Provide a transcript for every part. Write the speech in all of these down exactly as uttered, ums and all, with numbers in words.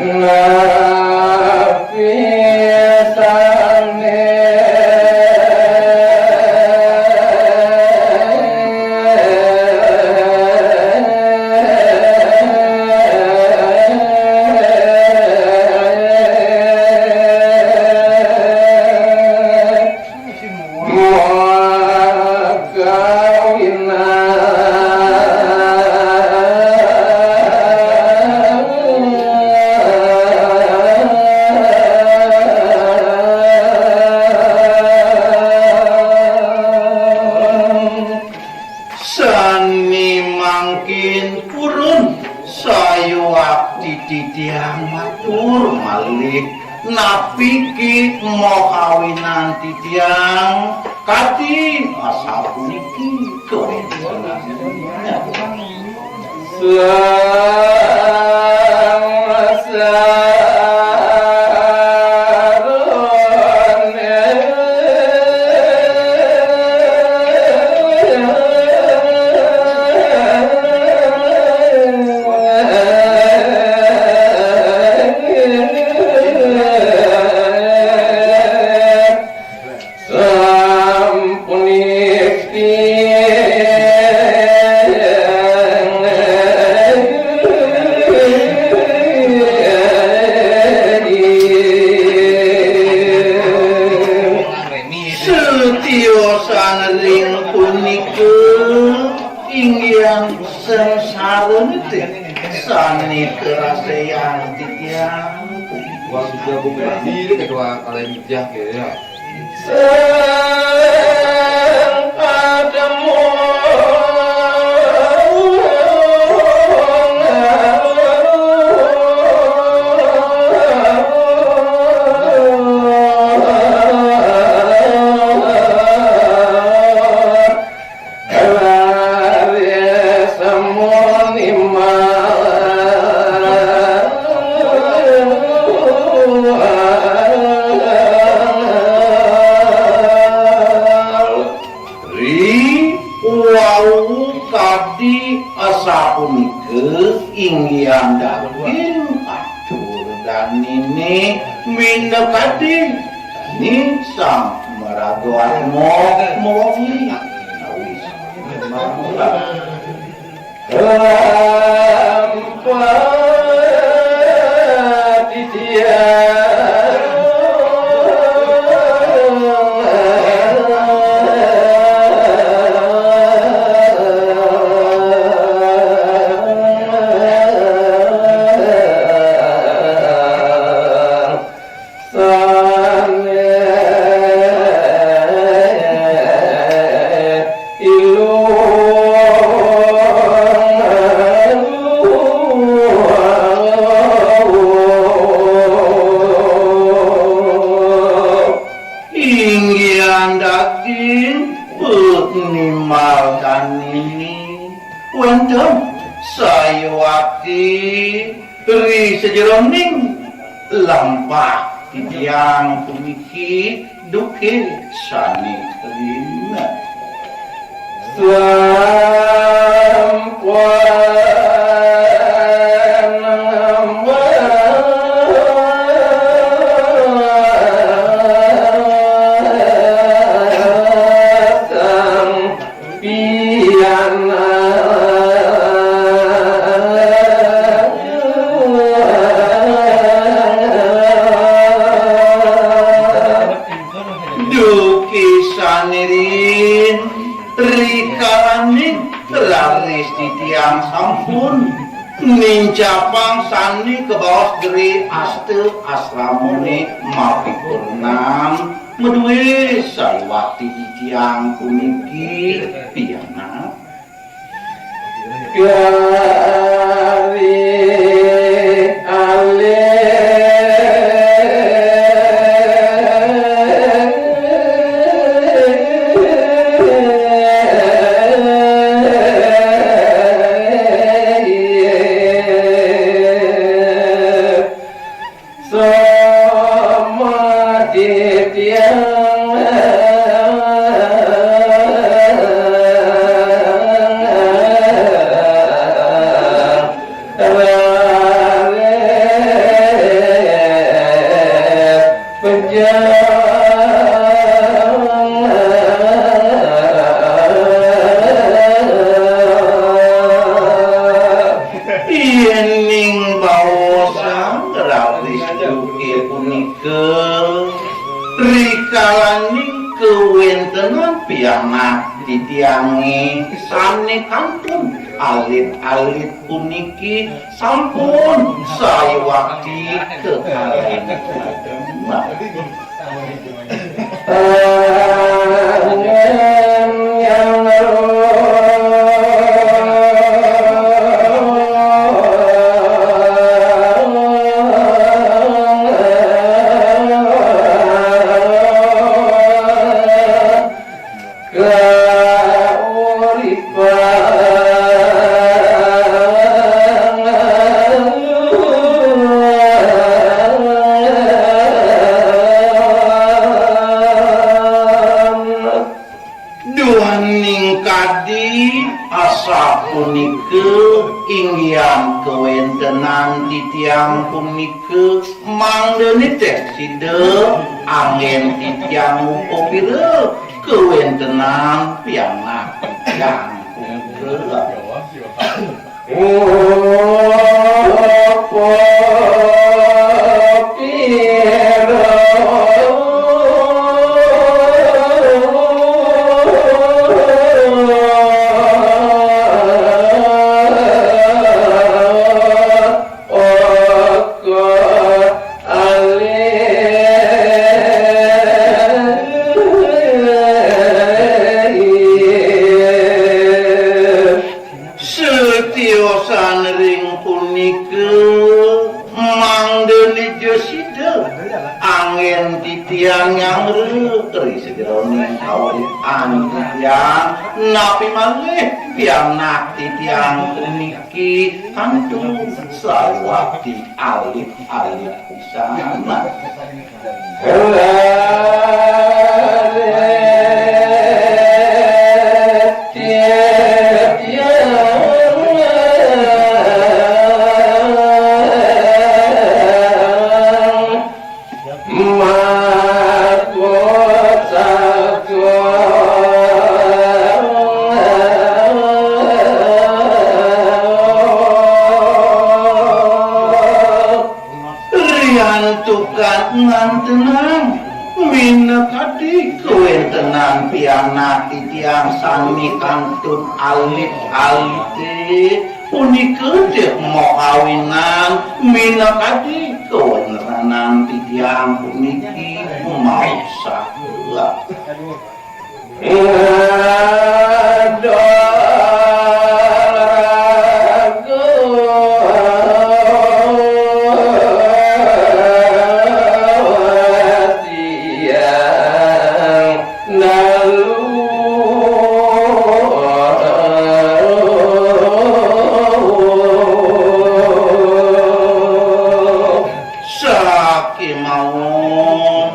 Napi sané Sané mangkin purun sayuwakti titiang matur malih, napi ki makawinan titiang kadi asapuniki kawéntenannya. Sang Saroné. Sampuniki. Setiosan ring punika inggihan sangsara niti sané karasayang titiang. Wah, sudah buka diri kedua kali mijah ya. Sing patemu. Ri wau kadi asapunika inggihan daging atur daniné minakadi ni sang maraga atma mawangi. Lampah titiang. Sané ilung. Inggihan daging penimal daniné wénten sayuwakti ri sajeroning lampah titiang puniki duké sané rina. Sampun Duké sané rin rikalaning raris titiang sampun nincapang sané kabaos Dri Asta asramané mapikurenan. Madué sayuwakti titiang puniki pianak. Kari alih. Sama titiang. Yéning baosang raris duké punika, rikalaning kawéntenan pianak titiangé sané kantun alit-alit puniki sampun sayuwakti kakalih. Duaning kadi asapunika inggihan kawéntenan titiang punika mangdané téh sida anggén titiang upapira kawéntenan pianak titiang punika. Satiosan ring punika, mangda nija sida anggén titiang nyanggra ri sajeroning kauripan titiang, napi malih pianak titiang puniki kantun sayuwakti alit-alit pisan. Riantukan ngantenang, minakadi kawéntenan pianak titiang sané kantun alit-alité, punika teh makawinan minakadi kawéntenan titiang puniki maosah. Sakémaon,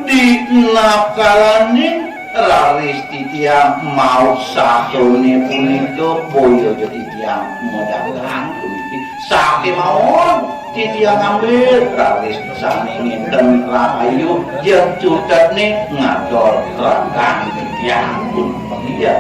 di napkalaning raris titiang maos satroné punika, boya ja titiang madakang puniki. Sakémaon, titiang ngambil raris sané nénten rahayu, yén cutetné ngadol rangkang titiang puniki.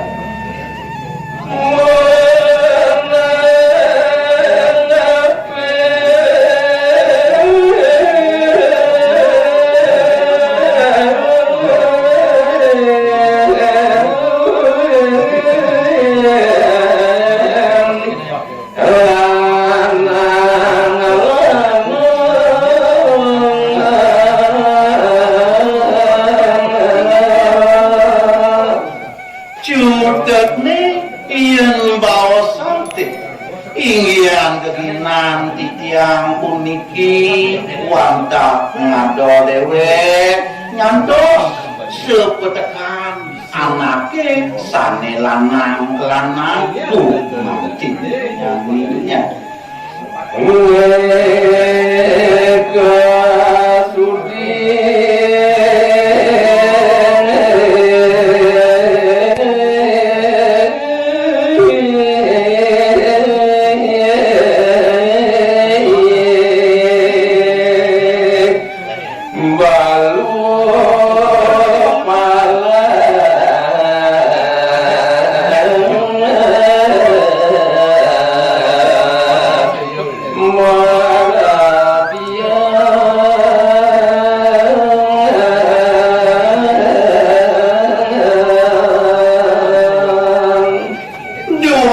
Cutetné yén baosang titiang, inggihan geginan titiang puniki wantah ngadol déwék nyantos sapetekan anaké sané lanang-lanang kumanti.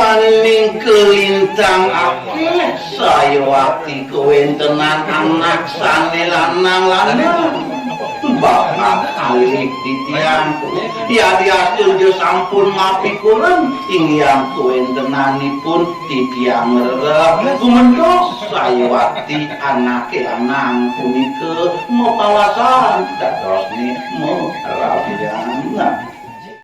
Ning kelintang akéh sayuwakti kawéntenan anak sané lanang-lanang. Bakat alit titiang, yadiastun ja sampun mapikuren, inggihan kawéntenanipun titiang ngrereh kumentos sayuwakti anaké lanang punika mapawasan dadosné marabian.